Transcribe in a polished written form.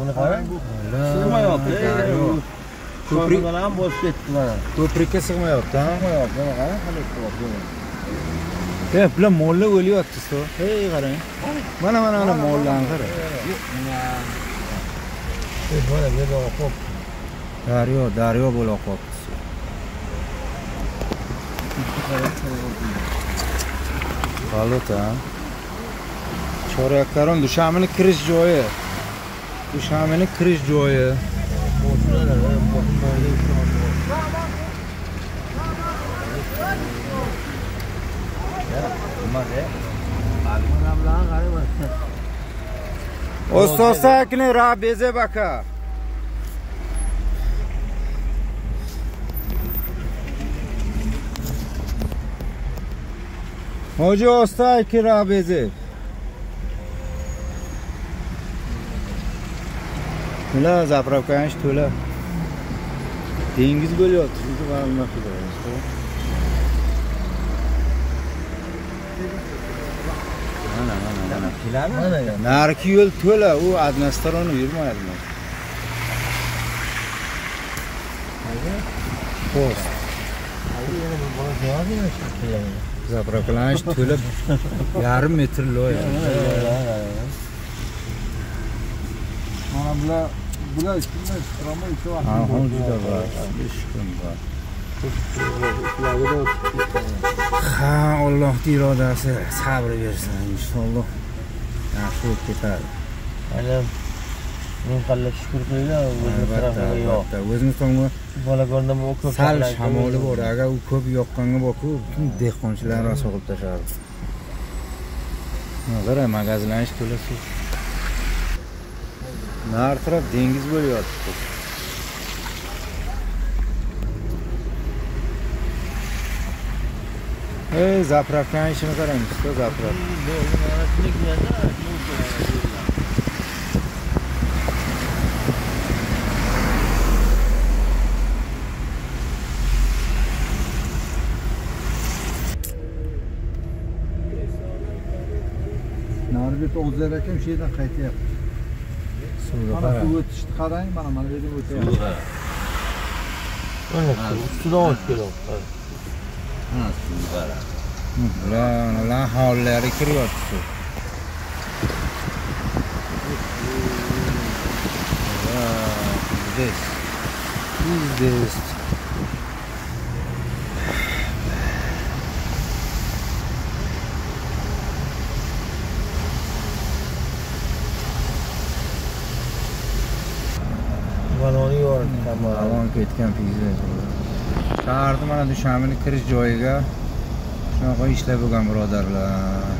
Buni qarang. Sig'mayapti. Ko'prikdan ham bosib ketdi mana. Ko'prikka sig'mayapti, ha? Sig'mayapti. Mana qarang, qalay qilyapti. E, bular mollar o'lyapti, usta. Hey, qarang. Mana mana mana mollarni qarang. Mana bu yerda oqib. Daryo, daryo bo'lib oqyapti. Valuta. Chorak-Karon Dushanbeni kirish joyi. Dushanbeni kirish joyi. Ostosakni rabeze baka. Hoji ostaki rabeze. To'la zapravkani to'la. Dengiz bo'lyapti, shuncha nima qilamiz? Mana mana mana keladi. Narki yo'l to'la, u односторонний yurmaydi. Post. Zapravkalanish to'la yarim metr loy. Mana bular bular kimlar? Roma 2 vaqt. Ha, juda bor. 5 kun bor. Ha, Allohning irodasi sabr bersin inshaalloh. Yaxshi bo'lib ketadi. Hali ming qalla shukur qilinglar, o'zimiz tarafiga yo'q. O'zimiz tomonga bola ko'rdim, u ko'p sal shamoli bor. Agar u ko'p yoqqanga borku, butun dehqonchilarni rosa qilib tashlardi. Qara, magazinlanish to'la suv. Nar taraf dengiz bo'lyapti. Ey, zapravkani ishini qarang, usta, zapravka. Narbek o'zlar akam shu yerdan qaytyapti. Mana suv o'tishni qarang, mana mana bu yerdan o'tyapti. Mana ustidan o'tib kelyapti. Ha, suvni qarang. Ular, ular hovlilari kiryapti suv. Здесь. Здесь. Baloni yordi. Balon ketgan pizza. Shaharda mana Dushanbeni kirish joyiga shunaqa ishlar bo'lgan birodarlar.